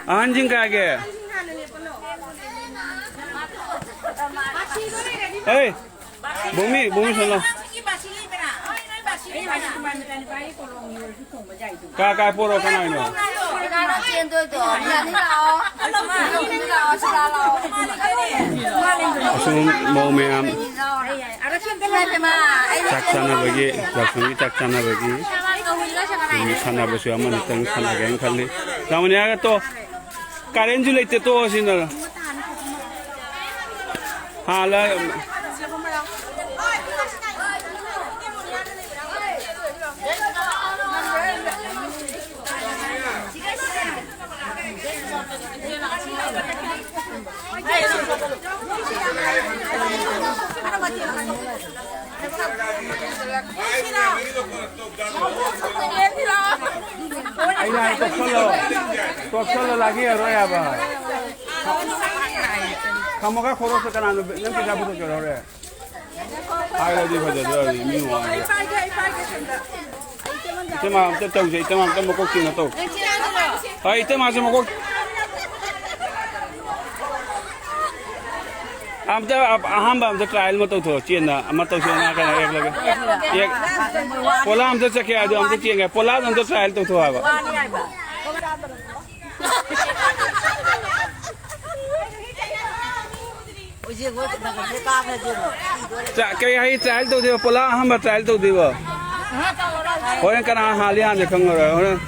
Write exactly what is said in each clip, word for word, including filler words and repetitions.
ꯑꯍꯟꯁꯤꯡ ꯀꯥꯏꯒꯦ? ꯑꯩ, ꯕꯣꯃꯤ, ꯕꯣꯃꯤ ꯁꯣꯝꯂꯥꯎ꯫ ꯀꯥ, ꯀꯥꯏ ꯄꯣꯔꯣ, ꯀꯅꯥꯒꯤꯅꯣ? ꯀꯅꯥꯅꯣ ꯆꯦꯟꯗꯣꯏꯗꯣ? ꯌꯥꯅꯤ ꯂꯥꯛꯑꯣ꯫ ꯌꯥꯅꯤ ꯂꯥꯛꯑꯣ, ꯁꯤꯗ ꯂꯥꯛꯑꯣ꯫ ꯑꯁꯨꯝ ꯃꯧ ꯃꯌꯥꯝ ꯆꯥꯛ ꯆꯥꯅꯕꯒꯤ, ꯌꯥꯎꯁꯪꯒꯤ ꯆꯥꯛ ꯆꯥꯅꯕꯒꯤ ꯁꯥꯟꯅꯕꯁꯨ ꯑꯃꯅꯤꯇꯪ ꯁꯥꯟꯅꯒꯦꯅ ꯈꯜꯂꯤ꯫ ꯂꯥꯃꯅꯤꯌꯥꯒ ꯇꯣ, ꯀꯥꯔꯦꯟꯁꯨ ꯂꯩꯇꯦ, ꯇꯣꯛꯑꯣ ꯁꯤꯅ꯫ ꯍꯥ, ꯂ-, ꯑꯩꯅ ꯍꯥꯏ ꯇꯣꯛꯁꯜꯂꯣ꯫ ꯇꯣꯛꯁꯜꯂꯣ, ꯂꯥꯛꯈꯤꯔꯣꯏ ꯍꯥꯏꯕ꯫ ꯈꯝꯃꯒ ꯈꯣꯔꯣꯁꯇ ꯀꯅꯥꯅꯣ ꯅꯪ ꯄꯩꯁꯥ ꯄꯨꯊꯣꯛꯀꯦꯔꯣ ꯍꯣꯔꯦꯟ? ꯍꯥꯏꯔꯗꯤ ꯐꯖꯗ꯭ꯔꯕꯅꯤ, ꯃꯤ ꯃꯃꯥꯡꯗ꯫ ꯏꯇꯩꯃ ꯑꯝꯇ ꯇꯧꯁꯦ, ꯏꯇꯩꯃ ꯑꯝꯇ ꯃꯀꯣꯛ ꯆꯤꯡꯅ ꯇꯧ꯫ ꯍꯣꯏ, ꯏꯇꯩꯃꯁꯨ ꯃꯀꯣꯛ ꯑꯝꯇ ꯑ-, ꯑꯍꯥꯟꯕ ꯑꯝꯇ trial ꯑꯃ ꯇꯧꯊꯣꯛꯑꯣ, ꯆꯦꯟꯅ ꯑꯃ ꯇꯧꯊꯣꯛꯑꯣ, ꯅꯥ ꯀꯩꯅꯣ ꯌꯦꯛꯂꯒ꯫ ꯌꯦꯛ-, ꯄꯣꯂꯥ ꯑꯝꯇ ꯆꯠꯀꯦ ꯍꯥꯏꯗꯣ ꯑꯝꯇ ꯆꯦꯟꯒꯦ, ꯄꯣꯂꯥꯗꯣ ꯑꯝꯇ trial ꯇꯧꯊꯣꯛꯑꯣ ꯍꯥꯏꯕ꯫ ꯆꯥ-, ꯀꯩ ꯍꯥꯏ trial ꯇꯧꯗꯣꯏꯕ? ꯄꯣꯂꯥ ꯑꯍꯥꯟꯕ trial ꯇꯧꯗꯣꯏꯕ? ꯍꯣꯔꯦꯟ ꯀꯅꯥ ꯍꯥꯜꯂꯤ ꯍꯥꯟꯗꯤ ꯈꯪꯉꯔꯣꯏ꯫ ꯍꯣꯔꯦꯟ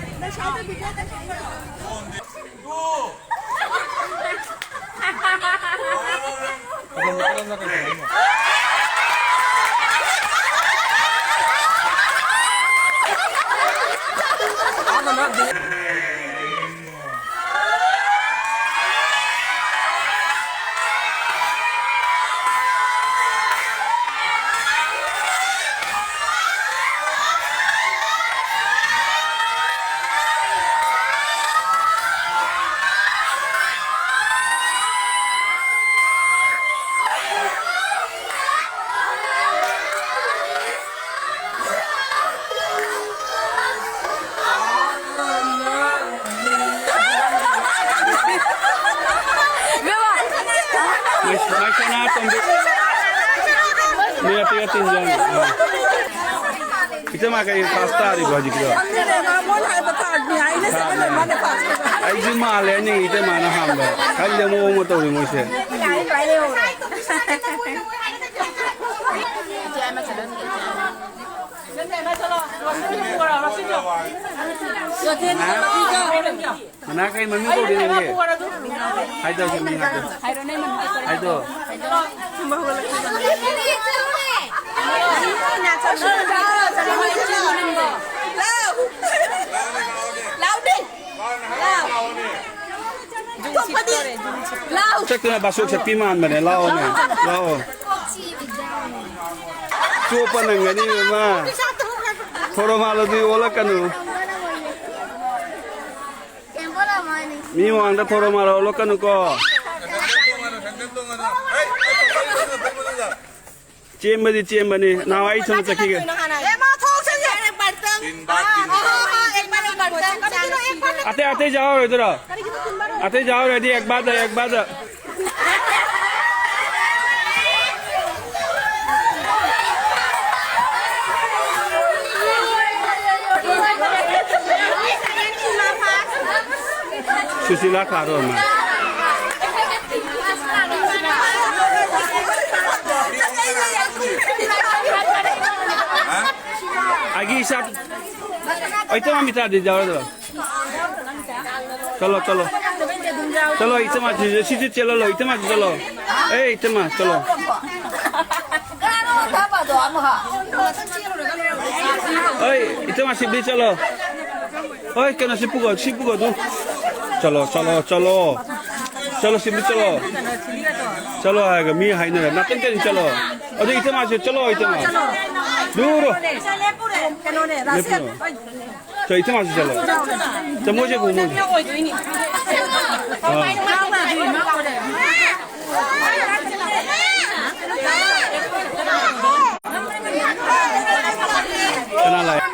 ꯏꯇꯩꯃ ꯀꯩ ꯐꯥꯁ ꯇꯥꯔꯤꯕꯣ ꯍꯧꯖꯤꯛꯀꯤꯗꯣ? ꯈꯪꯗꯦꯅꯦ, ꯃꯥ ꯃꯣꯏꯅ ꯍꯥꯏꯕ ꯊꯥꯔꯠꯅꯤ ꯍꯥꯏꯅꯦ, ꯁꯦꯀꯦꯟ ꯑꯣꯏ ꯃꯥꯅꯦ ꯐꯥꯁ꯫ ꯑꯩꯁꯨ ꯃꯥꯜꯂꯦ ꯍꯥꯏꯅꯤꯡꯉꯤ ꯏꯇꯩꯃꯅ ꯍꯥꯟꯕ꯫ ꯈꯪꯗꯦ, ꯃꯑꯣꯡ ꯑꯃ ꯇꯧꯔꯤ ꯃꯣꯏꯁꯦ꯫ ꯃꯅꯥ ꯀꯩ ꯃꯃꯤꯡ ꯀꯧꯒꯦ ꯅꯪꯒꯤ? ꯍꯥꯏꯗꯣ, ꯁꯤ ꯃꯤꯡ ꯍꯥꯏꯗꯣ꯫ ꯍꯥꯏꯗꯣ꯫ ꯆꯠꯇꯨꯅ ꯕꯥꯁꯣꯛ ꯆꯠꯄꯤ ꯃꯥꯟꯕꯅꯦ꯫ ꯂꯥꯛꯑꯣꯅꯦ, ꯂꯥꯛꯑꯣ꯫ ꯆꯣꯞꯄ ꯅꯪꯒꯅꯤ ꯏꯕꯦꯝꯃ꯫ ꯊꯣꯔꯣ ꯃꯥꯜꯂꯗꯤ ꯑꯣꯜꯂꯛꯀꯅꯨ꯫ ꯃꯤ ꯃꯃꯥꯡꯗ ꯊꯧꯔꯝ ꯃꯥꯜꯂ ꯑꯣꯜꯂꯛꯀꯅꯨꯀꯣ꯫ ꯆꯦꯟꯕꯗꯤ ꯆꯦꯟꯕꯅꯤ꯫ ꯅꯍꯥꯟꯋꯥꯏ ꯑꯩ ꯁꯣꯝꯗ ꯆꯠꯈꯤꯒꯦ꯫ ꯑꯇꯩ, ꯑꯇꯩ ꯌꯥꯎꯔꯣꯏꯗ꯭ꯔꯣ? ꯑꯇꯩ ꯌꯥꯎꯔꯣꯏꯗꯤ ꯑꯦꯛ ꯕꯥꯗ, ꯑꯦꯛ ꯕꯥꯗ꯫ ꯁꯨꯁꯤꯂꯥ ꯈꯥꯔꯣ ꯑꯃ꯫ ꯑꯩꯒꯤ ꯏꯁꯥ ꯑꯩ ꯇꯣꯉꯥꯟ ꯃꯤ ꯇꯥꯗꯤ ꯌꯥꯎꯔꯗ꯭ꯔꯣ? ꯆꯠꯂꯣ, ꯆꯠꯂꯣ꯫ ꯆꯠꯂꯣ, ꯏꯆꯝ ꯃꯥꯁꯤ, ꯁꯤꯁꯨ ꯆꯦꯜꯍꯜꯂꯣ, ꯏꯆꯝ ꯃꯥꯁꯤ ꯆꯠꯂꯣ꯫ ꯑꯦ, ꯏꯆꯝ ꯃꯥ, ꯆꯠꯂꯣ꯫ ꯑꯩ, ꯏꯆꯝ ꯃꯥꯁꯤꯕꯤ ꯆꯠꯂꯣ꯫ ꯍꯣꯏ, ꯀꯩꯅꯣ ꯁꯤ ꯄꯨꯒꯣ, ꯁꯤ ꯄꯨꯒꯣ ꯑꯗꯨ꯫ ꯆꯠꯂꯣ, ꯆꯠꯂꯣ, ꯆꯠꯂꯣ꯫ ꯆꯠꯂꯣ, ꯁꯤꯕꯤ ꯆꯠꯂꯣ꯫ ꯆꯠꯂꯣ ꯍꯥꯏꯔꯒ ꯃꯤ ꯍꯥꯏꯅꯔ ꯅꯥꯀꯟ ꯀꯩꯅ ꯆꯠꯂꯣ꯫ ꯑꯗꯨ ꯏꯆꯝ ꯃꯥꯁꯤ ꯆꯠꯂꯣ, ꯏꯆꯝ ꯃꯥ꯫ ꯗꯨꯔꯣ꯫ ꯀꯩꯅꯣꯅꯦ, ꯔꯥꯁꯦꯜ꯫ ꯂꯦꯞꯄꯨꯔꯣ꯫ ꯆꯣ, ꯏꯊꯦ ꯃꯥꯁꯤ ꯆꯠꯂꯣ꯫ ꯆꯃꯣꯏꯁꯦ ꯄꯨ, ꯃꯣꯏꯁꯦ꯫ ꯑꯥ꯫ ꯀꯅꯥ ꯂꯥꯛꯑꯦ?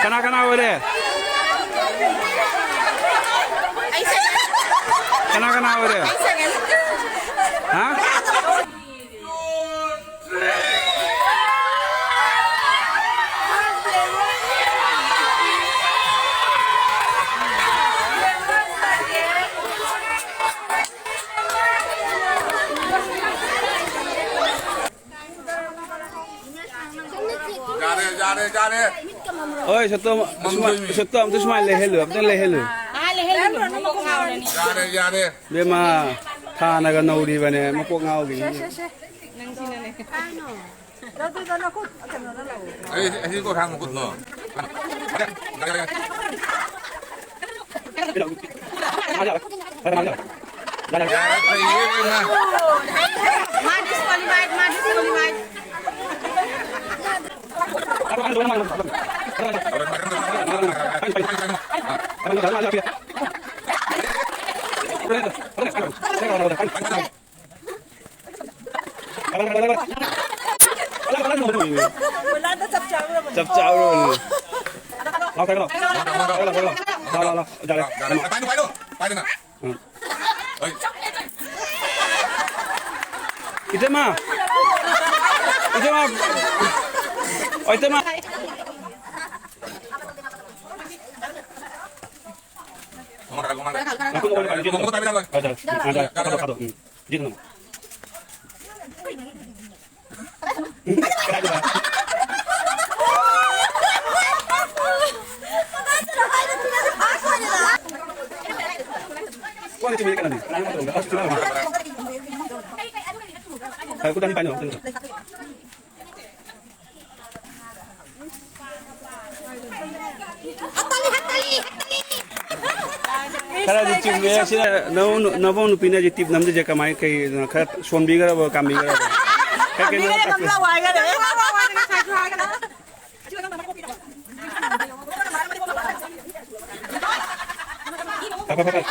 ꯀꯅꯥ ꯀꯅꯥ ꯑꯣꯏꯔꯦ? ꯀꯅꯥ ꯀꯅꯥ ꯑꯣꯏꯔꯦ? ꯍꯥ? ꯌꯥꯔꯦ, ꯌꯥꯔꯦ, ꯌꯥꯔꯦ꯫ ꯍꯣꯏ, ꯁꯠꯇꯣ, ꯃꯝꯗꯣꯏꯅꯤ꯫ ꯁꯠꯇꯣ, ꯑꯝꯇ ꯁꯨꯃꯥꯏꯅ ꯂꯩꯍꯜꯂꯨ, ꯑꯝꯇ ꯂꯩꯍꯜꯂꯨ꯫ ꯌꯥꯔꯦ, ꯌꯥꯔꯦ꯫ ꯕꯦꯝꯃ, ꯊꯥꯅꯒ ꯅꯧꯔꯤꯕꯅꯦ, ꯃꯀꯣꯛ ꯉꯥꯎꯈꯤꯅꯤ꯫ ꯑꯩ, ꯑꯩ ꯀꯣ ꯈꯥꯡ ꯃꯈꯨꯠꯅꯣ꯫ ꯌꯥꯔꯦ, ꯐꯩꯌꯦ, ꯏꯕꯦꯝꯃ꯫ ꯃꯥ disqualified, ꯃꯥ disqualified꯫ ꯆꯞ ꯆꯥꯕ꯫ ꯂꯥꯎ, ꯀꯩꯅꯣ? ꯂꯥꯎ, ꯂꯥꯎ, ꯂꯥꯎ꯫ ꯌꯥꯔꯦ꯫ ꯄꯥꯏꯅꯨ, ꯄꯥꯏꯅꯨ, ꯄꯥꯏꯗꯅ꯫ ꯎꯝ꯫ ꯍꯣꯏ꯫ ꯏꯇꯩꯃ! ꯏꯇꯩꯃ! ꯑꯣ, ꯏꯇꯩꯃ! ꯃꯈꯨꯠ ꯑꯣꯏꯅ ꯄꯥꯏꯔꯣ, ꯏꯇꯩꯃ꯫ ꯍꯣꯏ, ꯍꯣꯏ꯫ ꯎꯝ, ꯌꯥꯔꯦ, ꯌꯥꯔꯦ, ꯌꯥꯔꯦ꯫ ꯎꯝ꯫ ꯈꯔꯗꯤ ꯆꯤꯡꯉꯦ꯫ ꯁꯤꯅ ꯅꯕꯨꯡ, ꯅꯕꯨꯡ ꯅꯨꯄꯤꯅ ꯍꯧꯖꯤꯛ ꯇꯤꯞ ꯅꯝꯗꯣꯏꯁꯦ ꯀꯃꯥꯏ, ꯀꯩꯅꯣ? ꯈꯔ ꯁꯣꯟꯕꯤꯈ꯭ꯔꯕ, ꯀꯥꯝꯕꯤꯈ꯭ꯔꯕ? ꯀꯩ ꯀꯩꯅꯣ ꯇꯥꯛꯄꯤ-, ꯐꯠ, ꯐꯠ, ꯐꯠ꯫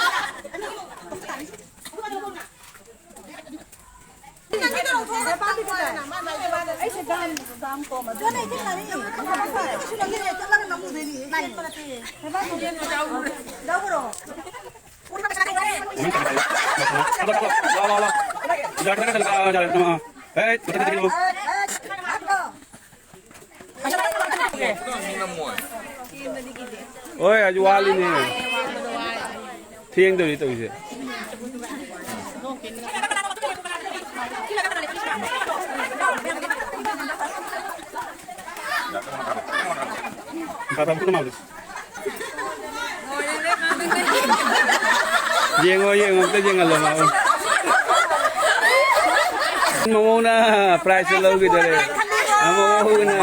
ꯍꯣꯏ, ꯑꯗꯨ ꯋꯥꯠꯂꯤꯅꯦ꯫ ꯊꯦꯡꯗꯧꯔꯤ ꯇꯧꯔꯤꯁꯦ꯫ ꯌꯦꯡꯉꯣ, ꯌꯦꯡꯉꯣ, ꯑꯝꯇ ꯌꯦꯡꯍꯜꯂꯣ ꯃꯥꯕꯨ꯫ ꯃꯃꯧꯅ prize ꯂꯧꯈꯤꯗꯣꯔꯦ꯫ ꯑꯥ, ꯃꯃꯧꯅ꯫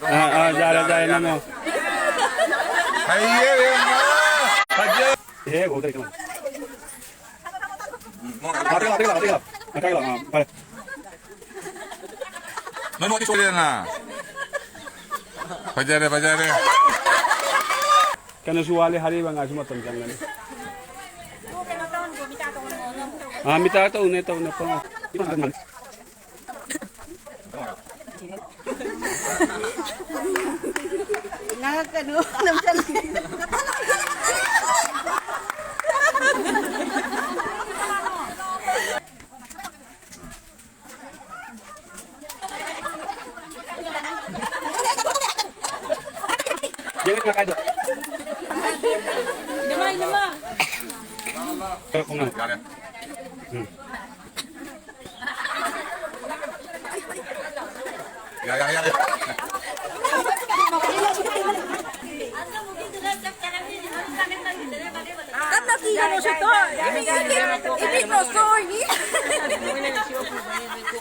ꯑꯥ, ꯑꯥ, ꯌꯥꯔꯦ, ꯌꯥꯔꯦ, ꯅꯝꯃꯣ꯫ ꯍꯩꯌꯦ, ꯏꯕꯦꯝꯃ꯫ ꯐꯖ- ꯑꯦ, ꯎꯗ꯭ꯔꯦ, ꯀꯃꯥꯏ? ꯎꯝ, ꯃꯣꯏ ꯂꯥꯛꯑꯣ, ꯂꯥꯛꯑꯣ, ꯂꯥꯛꯑꯣ, ꯂꯥꯛꯑꯣ, ꯂꯥꯛꯑꯣ꯫ ꯑꯥ, ꯐꯔꯦ꯫ ꯅꯣꯏ ꯃꯣꯏꯗꯤ ꯁꯣꯏꯔꯦꯗꯅ꯫ ꯐꯖꯔꯦ, ꯐꯖꯔꯦ꯫ ꯀꯩꯅꯣꯁꯨ ꯋꯥꯠꯂꯤ, ꯍꯔꯤꯕ ꯉꯥꯏꯁꯨ ꯃꯇꯝ ꯆꯪꯒꯅꯤ꯫ ꯑꯥ, ꯃꯤꯇꯥ ꯇꯧꯅꯦ, ꯇꯧꯅꯦ, ꯇꯧꯅꯦ꯫ ꯉꯥꯡꯉꯛꯀꯅꯨ, ꯅꯝꯁꯤꯜꯂꯤ꯫ ꯌꯥꯔꯦ, ꯌꯥꯔꯦ, ꯌꯥꯔꯦ꯫ ꯀꯟꯅ ꯀꯤꯒꯅꯨ, ꯁꯤꯠꯇꯣ꯫ ꯏꯃꯤ, ꯏꯃꯤ, ꯏꯃꯤ, ꯅꯣꯁꯇꯣ ꯑꯣꯏꯅꯤ꯫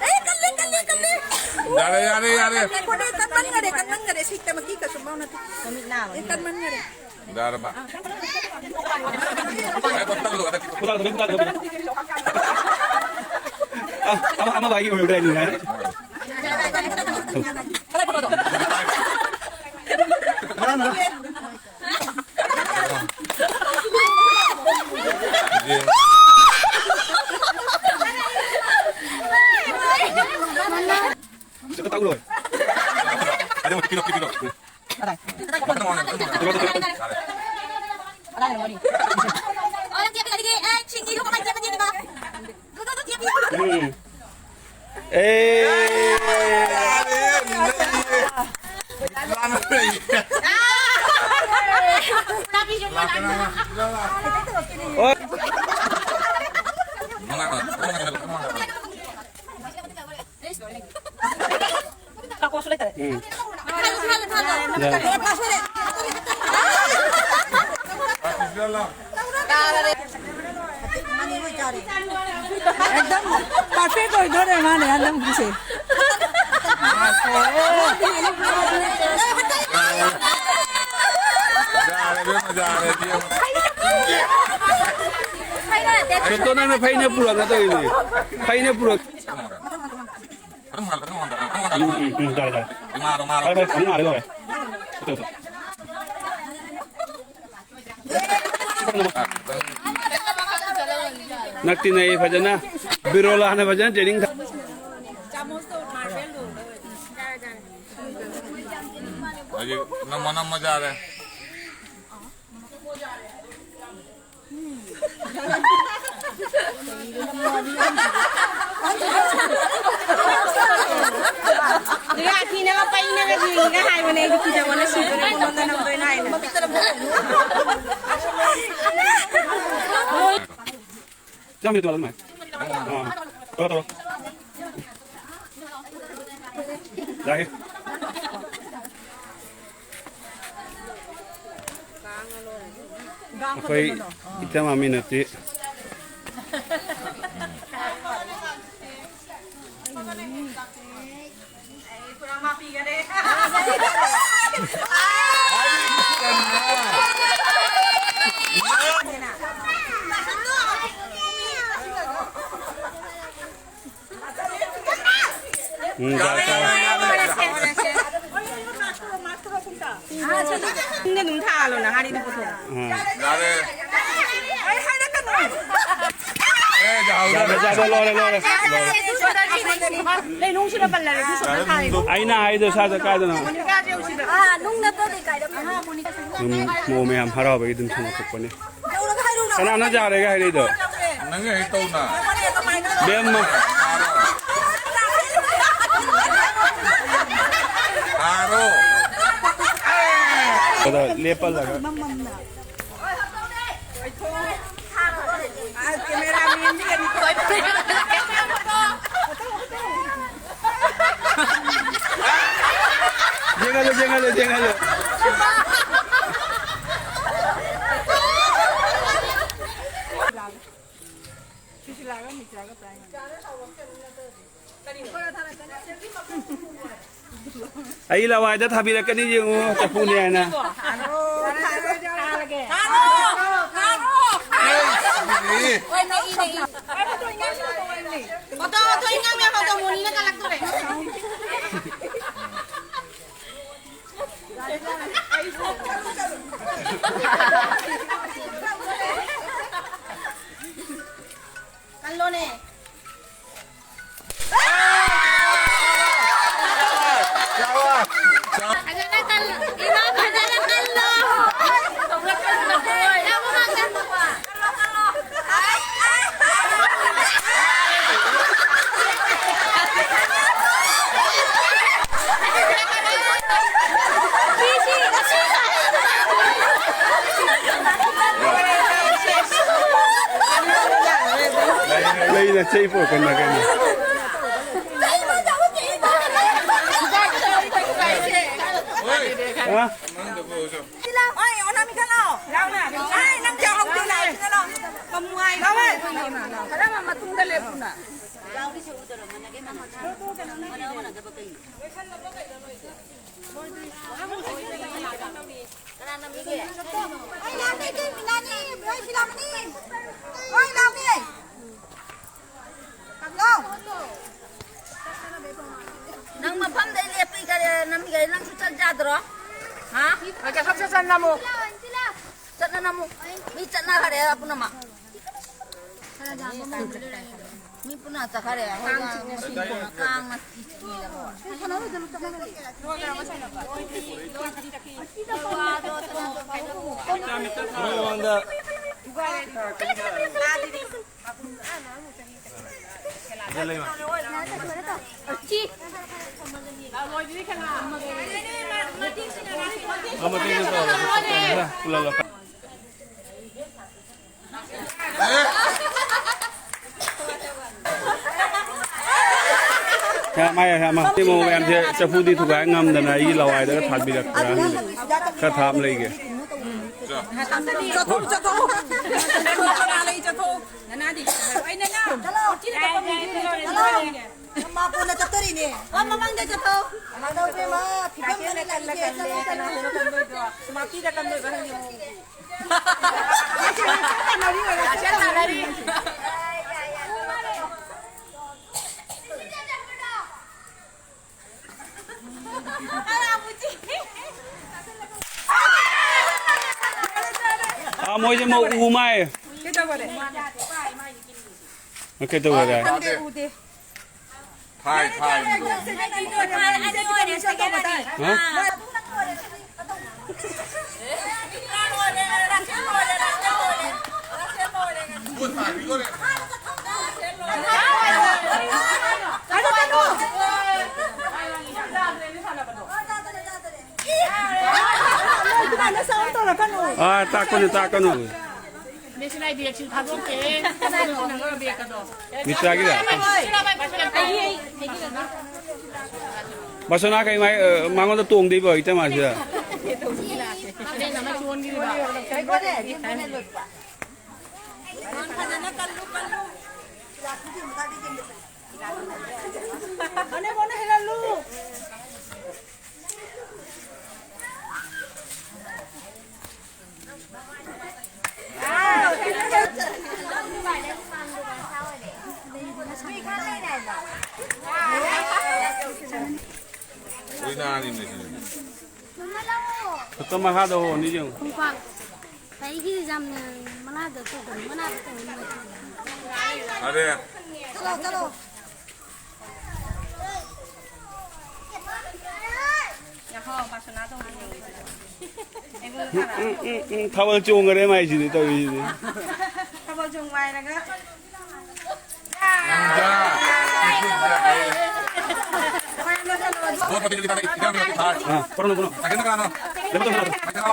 ꯑꯦ, ꯀꯜꯂꯦ, ꯀꯜꯂꯦ, ꯀꯜꯂꯦ꯫ ꯌꯥꯔꯦ, ꯌꯥꯔꯦ, ꯌꯥꯔꯦ꯫ ꯉꯥꯏꯈꯣꯅꯦ, ꯀꯟꯃꯟꯈꯔꯦ, ꯀꯟꯃꯟꯈꯔꯦ꯫ ꯁꯤꯠꯇ ꯃꯀꯤ ꯀꯩꯁꯨ ꯃꯥꯎ ꯅꯠꯇꯦ꯫ ꯃꯃꯤꯠ ꯅꯥꯕꯅꯤ꯫ ꯑꯦ, ꯀꯟꯃꯟꯈꯔꯦ꯫ ꯌꯥꯔꯕ? ꯉꯥꯏꯈꯣ, ꯇꯞꯅ ꯇꯧ, ꯇꯞꯅ꯫ ꯑ, ꯑꯃ, ꯑꯃ ꯚꯥꯏꯒꯤ ꯑꯣꯏꯔꯨꯗ꯭ꯔꯦ, ꯑꯗꯨꯅ꯫ ꯁꯤ ꯈꯛꯇ ꯇꯧꯔꯣꯏ꯫ ꯑꯗꯨ ꯄꯤꯔꯣ, ꯄꯤꯔꯣ, ꯄꯤꯔꯣ꯫ ꯀꯗꯥꯏ? ꯀꯗꯥꯏ? ꯀꯗꯥꯏ? ꯀꯗꯥꯏ? ꯀꯗꯥꯏ? ꯑꯣ, ꯅꯪ ꯆꯦꯞꯄꯤ ꯀꯔꯤꯒꯤ? ꯑꯦ, ꯁꯤꯡꯒꯤꯗꯨ ꯀꯃꯥꯏꯅ ꯆꯦꯞꯄ ꯆꯦꯞꯄꯤꯕ? ꯗꯨ, ꯗꯨ, ꯗꯨ, ꯆꯦꯞꯄꯤꯌꯨ꯫ ꯎꯝ꯫ ꯑꯦ꯫ ꯂꯥꯛꯀꯅꯣ, ꯂꯥꯛꯀꯅꯣ꯫ ꯑꯣ꯫ ꯀꯥꯡꯄꯣꯛꯁꯨ ꯂꯩꯇꯔꯦ꯫ ꯎꯝ꯫ ꯌꯥꯔꯦ꯫ ꯑꯦꯛꯗꯝ ꯄꯔꯐꯦꯛ ꯑꯣꯏꯗꯣꯔꯦ ꯃꯥꯅꯦ ꯍꯟꯗꯛꯀꯤꯁꯦ꯫ ꯌꯥꯔꯦ, ꯏꯕꯦꯝꯃ, ꯌꯥꯔꯦ, ꯏꯕꯦꯝꯃ꯫ ꯗꯣꯛꯇꯔ, ꯅꯪꯅ ꯐꯩꯅ ꯄꯨꯔꯛꯑꯒ ꯇꯧꯔꯤꯅꯦ꯫ ꯐꯩꯅ ꯄꯨꯔꯛ- ꯑꯗꯨꯝ ꯍꯜꯂꯣ, ꯑꯗꯨꯝ ꯍꯜꯂꯣ, ꯑꯗꯨꯝ ꯍꯜꯂꯣ꯫ ꯎꯝ, ꯎꯝ, ꯎꯝ, ꯇꯥꯔꯦ, ꯇꯥꯔꯦ꯫ ꯃꯥꯔꯣ, ꯃꯥꯔꯣ꯫ ꯐꯔꯦ, ꯐꯔꯦ, ꯑꯃꯨꯛ ꯅꯥꯔꯦ, ꯂꯣꯏꯔꯦ꯫ ꯅꯛꯇꯤ ꯅꯛꯏ ꯐꯖꯅ꯫ ꯕꯤꯔꯣꯂꯥꯅ ꯐꯖꯅ training ꯊꯥ- ꯍꯧꯖꯤꯛ ꯅꯝꯃ ꯅꯝꯃ ꯆꯥꯔꯦ꯫ ꯔꯥꯈꯤꯅꯒ ꯄꯩꯅꯒ ꯌꯦꯡꯉꯤꯒ ꯍꯥꯏꯕꯅꯦ, ꯑꯩꯗꯤ ꯀꯤꯖꯕꯅ ꯁꯤꯗꯣꯔꯦ, ꯀꯣꯟꯅ ꯅꯝꯗꯣꯏꯅ ꯍꯥꯏꯅ꯫ ꯆꯥꯝꯃ ꯇꯧꯔ ꯑꯗꯨꯃꯥꯏꯅ꯫ ꯑꯥ, ꯇꯧꯔꯣ, ꯇꯧꯔꯣ꯫ ꯌꯥꯏꯌꯦ꯫ ꯑꯩꯈꯣꯏ ꯏꯇꯩꯃ ꯃꯤꯅꯠꯇꯤ꯫ ꯎꯝ, ꯌꯥꯔꯦ, ꯌꯥꯔꯦ, ꯌꯥꯔꯦ, ꯌꯥꯔꯦ꯫ ꯁꯤꯡꯗ ꯑꯗꯨꯝ ꯊꯥꯜꯂꯣ, ꯅꯍꯥꯔꯤꯗꯨ ꯄꯨꯊꯣꯛꯑꯣ꯫ ꯎꯝ꯫ ꯌꯥꯔꯦ꯫ ꯑꯩ ꯍꯥꯏꯔꯛꯀꯅꯨ꯫ ꯑꯦ, ꯌꯥ-, ꯌꯥꯔꯦ, ꯌꯥꯔꯦ, ꯂꯣꯏꯔꯦ, ꯂꯣꯏꯔꯦ, ꯂꯣꯏꯔꯦ꯫ ꯂꯩꯅꯨꯡꯁꯤꯗ ꯄꯜꯂꯔꯦ, ꯑꯗꯨ ꯁꯣꯝꯗ ꯊꯥꯔꯦ꯫ ꯑꯩꯅ ꯍꯥꯏꯗꯣ ꯁꯥꯗ ꯀꯥꯏꯗꯅꯣ? ꯃꯣꯅꯤꯀꯥꯁꯦ ꯌꯦꯡꯉꯨꯁꯤꯗ꯫ ꯑꯥ, ꯅꯨꯡ ꯅꯠꯇ꯭ꯔꯗꯤ ꯀꯥꯏꯗ ꯐꯪꯉꯤ? ꯃꯣꯅꯤꯀꯥ꯫ ꯎꯝ, ꯃꯣ ꯃꯌꯥꯝ ꯍꯔꯥꯎꯕꯒꯤ ꯑꯗꯨꯝ ꯁꯥꯟꯅꯊꯣꯛꯄꯅꯦ꯫ ꯀꯅꯥꯅ ꯌꯥꯔꯦꯒ ꯍꯥꯏꯔꯛꯏꯗꯣ? ꯅꯪꯒꯤ ꯍꯦꯛ ꯇꯧꯅ꯫ ꯕꯦꯝꯃ꯫ ꯊꯥꯔꯣ꯫ ꯑꯗ ꯂꯦꯞꯄꯜꯂꯒ꯫ ꯌꯦꯡꯍꯜꯂꯨ, ꯌꯦꯡꯍꯜꯂꯨ, ꯌꯦꯡꯍꯜꯂꯨ꯫ ꯑꯩ ꯂꯋꯥꯏꯗ ꯊꯥꯕꯤꯔꯛꯀꯅꯤ, ꯌꯦꯡꯉꯨ, ꯆꯐꯨꯅꯦ ꯍꯥꯏꯅ꯫ ꯀꯜꯂꯣꯅꯦ꯫ ꯐꯖꯅ ꯀꯜꯂꯣ꯫ ꯏꯃꯥ, ꯐꯖꯅ ꯀꯜꯂꯣ꯫ ꯂꯩꯅ ꯆꯩ ꯄꯣꯛꯄ ꯅꯥꯀꯟꯗ꯫ ꯍꯥ? ꯑꯣꯏ, ꯑꯣꯅꯥꯃꯤꯀꯥ ꯂꯥꯛꯑꯣ꯫ ꯂꯥꯛꯑꯣꯅꯦ꯫ ꯑꯩ ꯅꯪ ꯌꯥꯎꯍꯧꯗꯦ, ꯂꯥꯛꯑꯣ ꯁꯤꯗ ꯂꯥꯛꯑꯣ꯫ ꯂꯥꯛꯑꯣ꯫ ꯈꯔ ꯑꯃ ꯃꯇꯨꯡꯗ ꯂꯦꯞꯄꯨꯅ꯫ ꯑꯩ ꯂꯥꯛꯑꯣ, ꯏꯇꯩ ꯃꯤꯅꯥꯅꯤ, ꯅꯣꯏ ꯁꯤ ꯂꯥꯛꯑꯣꯅꯦ꯫ ꯍꯣꯏ, ꯂꯥꯛꯑꯣꯅꯦ꯫ ꯅꯪ ꯃꯐꯝꯗꯩ ꯂꯦꯞꯄꯤ ꯀꯔꯤ ꯅꯝꯃꯤ ꯀꯔꯤ ꯅꯪꯁꯨ ꯆꯠ ꯌꯥꯗ꯭ꯔꯣ? ꯍꯥ? ꯆꯠꯅ ꯅꯝꯃꯨ꯫ ꯃꯤ ꯆꯠꯅꯈꯔꯦ ꯄꯨꯝꯅꯃꯛ꯫ ꯃꯤ ꯄꯨꯟꯅ ꯆꯠꯈꯔꯦ꯫ ꯑꯩꯈꯣꯏꯅ ꯀꯥꯡꯅ ꯆꯤꯛꯏꯔꯕ? ꯃꯃꯥꯡꯗ ꯁꯤꯗ ꯂꯩ ꯃꯥ꯫ ꯑꯃ ꯃꯇꯦꯛꯁꯦ ꯇꯧꯔꯣ, ꯄꯨꯜꯍꯜꯂꯣ꯫ ꯍꯦ, ꯃꯥ, ꯍꯦ, ꯃꯥ꯫ ꯁꯤ ꯃꯧ ꯃꯌꯥꯝꯁꯦ ꯆꯐꯨꯗꯤ ꯊꯨꯒꯥꯏ ꯉꯝꯗꯅ ꯑꯩꯒꯤ ꯂꯋꯥꯏꯗꯒ ꯊꯥꯕꯤꯔꯛꯄ꯭ꯔꯥ? ꯈꯔ ꯊꯥ ꯑꯃ ꯂꯩꯒꯦ꯫ ꯆꯠꯊꯣꯛ, ꯆꯠꯊꯣꯛ꯫ ꯅꯅꯥꯗꯤ ꯑꯩꯅ ꯅ ꯆꯠꯊꯣꯛ꯫ ꯃꯥ ꯀꯣꯟꯅ ꯆꯠꯇꯣꯔꯤꯅꯦ꯫ ꯑ, ꯃꯃꯥꯡꯗ ꯆꯠꯊꯣꯛ꯫ ꯃꯥꯗꯧ ꯏꯕꯦꯝꯃ, ꯐꯤꯕꯝ ꯀꯜꯂꯦ, ꯀꯜꯂꯦ, ꯀꯜꯂꯦ, ꯀꯅꯥꯅꯣ ꯀꯟꯗꯣꯏꯗꯣ? ꯃꯥꯇꯤꯗ ꯀꯟꯗꯣꯏꯕ ꯈꯪꯗꯦ ꯃꯧꯒꯤ꯫ ꯑꯥ, ꯃꯣꯏꯁꯦ ꯃꯧ ꯎ ꯃꯥꯏ꯫ ꯀꯩꯗꯧꯔꯦ? ꯀꯩꯗꯧꯔꯦ? ꯎꯗꯦ, ꯎꯗꯦ꯫ ꯊꯥꯏ, ꯊꯥꯏ, ꯎꯗꯦ꯫ ꯍꯥ? ꯑꯥ, ꯇꯥꯛꯀꯅꯨ, ꯇꯥꯛꯀꯅꯨ꯫ ꯃꯤꯇ꯭ꯔꯥꯒꯤꯔ? ꯕꯥꯁꯣꯅꯥ ꯀꯩ ꯃꯥꯏ, ꯑ, ꯃꯉꯣꯟꯗ ꯇꯣꯡꯗꯣꯏꯕ ꯏꯇꯩꯃꯁꯤꯗ꯫ ꯈꯨꯠꯇ ꯃꯈꯥꯗ ꯍꯣꯅꯤ ꯌꯦꯡꯉꯨ꯫ ꯈꯣꯡꯄꯥꯛ꯫ ꯑꯩꯒꯤ ꯌꯥꯝꯅ ꯃꯅꯥꯗ ꯇꯧꯒꯅꯨ, ꯃꯅꯥꯗ ꯇꯧꯒꯅꯨ꯫ ꯑꯔꯦ꯫ ꯎꯝ, ꯎꯝ, ꯎꯝ, ꯎꯝ, ꯊꯥꯕꯜ ꯆꯣꯡꯈꯔꯦ ꯃꯥꯏꯁꯤꯗꯤ ꯇꯧꯔꯤꯁꯤꯗꯤ꯫ ꯊꯥꯕꯜ ꯆꯣꯡꯕ ꯍꯥꯏꯔꯒ꯫ ꯀꯣꯟꯅ, ꯀꯣꯟꯅ꯫ ꯑꯥ, ꯀꯣꯟꯅ, ꯀꯣꯟꯅ꯫ ꯂꯦꯞꯄꯣ, ꯂꯦꯞꯄꯣ, ꯂꯦꯞꯄꯣ꯫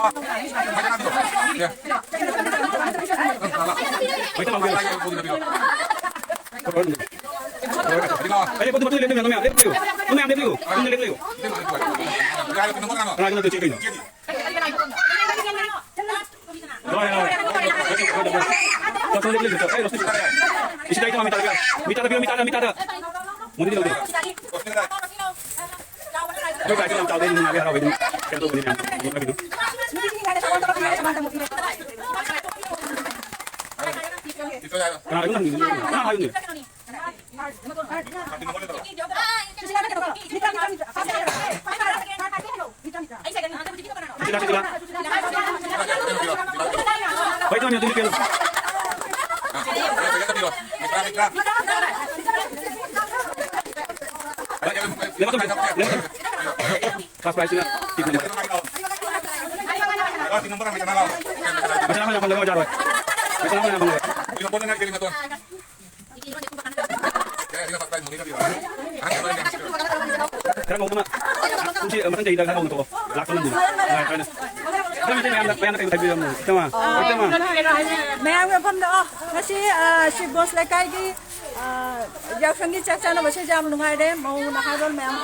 ꯃꯩꯇꯩ ꯂꯥꯎꯒꯦ꯫ ꯑꯩ ꯄꯣꯠꯇꯨ ꯃꯇꯨꯡ ꯂꯦꯞꯄꯤꯌꯨ, ꯃꯌꯥꯝ ꯂꯦꯞꯄꯤꯌꯨ꯫ ꯃꯌꯥꯝ ꯂꯦꯞꯄꯤꯌꯨ꯫ ꯃꯌꯥꯝ ꯂꯦꯞꯄꯤꯌꯨ꯫ ꯀꯅꯥꯒꯤꯅꯣ ꯇꯧꯔꯤꯁꯤ ꯀꯩꯅꯣ? ꯂꯣꯏꯔꯦ, ꯂꯣꯏꯔꯦ꯫ ꯂꯣꯏꯔꯦ, ꯂꯣꯏꯔꯦ꯫ ꯂꯣꯏꯔꯦ, ꯂꯣꯏꯔꯦ꯫ ꯂꯣꯏꯔꯦ, ꯂꯣꯏꯔꯦ꯫ ꯏꯁꯤꯡ ꯂꯩꯇ꯭ꯔꯣ? ꯃꯤ ꯇꯥꯗ ꯄꯤꯌꯣ, ꯃꯤ ꯇꯥꯗ, ꯃꯤ ꯇꯥꯗ꯫ ꯃꯨꯟꯅꯗꯤ ꯂꯧꯗꯦ꯫ ꯑꯩꯈꯣꯏ ꯀꯥꯏꯁꯨ ꯌꯥꯝ ꯆꯥꯎꯗꯦ, ꯅꯨꯡꯉꯥꯏꯕ ꯍꯔꯥꯎꯕ ꯑꯗꯨꯝ ꯀꯩꯅꯣ ꯇꯧꯕꯅꯤ ꯃꯌꯥꯝ꯫ ꯀꯅꯥ ꯍꯥꯏꯕꯅꯣ? ꯀꯅꯥ ꯍꯥꯏꯕꯅꯣ? ꯈꯔ ꯍꯧꯅ꯫ ꯀꯨꯝꯁꯤ ꯃꯊꯪ ꯆꯍꯤꯗ ꯈꯔ ꯍꯧꯅ ꯊꯣꯛꯑꯣ꯫ ꯂꯥꯛꯄ ꯉꯝꯗꯦ꯫ ꯅꯨꯡꯉꯥꯏ ꯀꯥꯏꯅ꯫ ꯈꯔ ꯃꯇꯦꯡ ꯃꯌꯥꯝꯗ, ꯃꯌꯥꯝꯗ ꯀꯩ ꯍꯥꯏꯕꯤꯔꯝꯃꯣ? ꯏꯇꯩꯃ, ꯏꯇꯩꯃ꯫ ꯃꯌꯥꯝꯒꯤ ꯃꯐꯝꯗ, ꯑꯣ, ꯉꯁꯤ, ꯑ, ꯁꯤ ꯕꯣꯁ ꯂꯩꯀꯥꯏꯒꯤ, ꯑ, ꯌꯥꯎꯁꯪꯒꯤ ꯆꯥꯛ ꯆꯥꯅꯕꯁꯦ ꯌꯥꯝ ꯅꯨꯡꯉꯥꯏꯔꯦ꯫ ꯃꯧ ꯅꯍꯥꯔꯣꯜ ꯃꯌꯥꯝ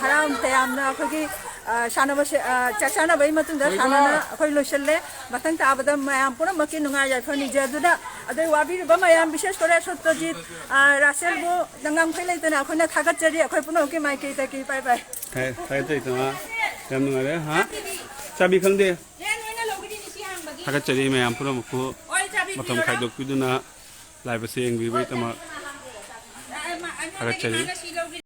ꯍꯔꯥꯎ ꯇꯌꯥꯝꯅ ꯑꯩꯈꯣꯏꯒꯤ, ꯑ, ꯁꯥꯟꯅꯕꯁꯦ, ꯑ, ꯆꯥꯛ ꯆꯥꯅꯕꯒꯤ ꯃꯇꯨꯡꯗ ꯁꯥꯟꯅꯅ ꯑꯩꯈꯣꯏ ꯂꯣꯏꯁꯤꯜꯂꯦ꯫ ꯃꯊꯪ ꯇꯥꯕꯗ ꯃꯌꯥꯝ ꯄꯨꯝꯅꯃꯛꯀꯤ ꯅꯨꯡꯉꯥꯏ ꯌꯥꯏꯐ ꯅꯤꯖꯗꯨꯅ, ꯑꯗꯩ ꯋꯥꯕꯤꯔꯤꯕ ꯃꯌꯥꯝ, ꯕꯤꯁꯦꯁ ꯀꯣꯔꯦ ꯁꯣꯠꯇꯣꯖꯤꯠ, ꯑ, ꯔꯥꯁꯦꯜꯕꯨ ꯉꯥꯡꯐꯩ ꯂꯩꯇꯅ ꯑꯩꯈꯣꯏꯅ ꯊꯥꯒꯠꯆꯔꯤ꯫ ꯑꯩꯈꯣꯏ ꯄꯨꯝꯅꯃꯛꯀꯤ ꯃꯥꯏꯀꯩꯗꯒꯤ꯫ ꯕꯥꯏ ꯕꯥꯏ꯫ ꯊꯥꯒꯠ-, ꯊꯥꯒꯠꯆꯔꯤ, ꯇꯃꯥ꯫ ꯌꯥꯝ ꯅꯨꯡꯉꯥꯏꯔꯦ꯫ ꯍꯥ? ꯆꯥꯕꯤ ꯈꯪꯗꯦ꯫ ꯊꯥꯒꯠꯆꯔꯤ ꯃꯌꯥꯝ ꯄꯨꯝꯅꯃꯛꯄꯨ ꯃꯇꯝ ꯈꯥꯏꯗꯣꯛꯄꯤꯗꯨꯅ live ꯑꯁꯤ ꯌꯦꯡꯕꯤꯕꯒꯤꯗꯃꯛ ꯊꯥꯒꯠꯆꯔꯤ꯫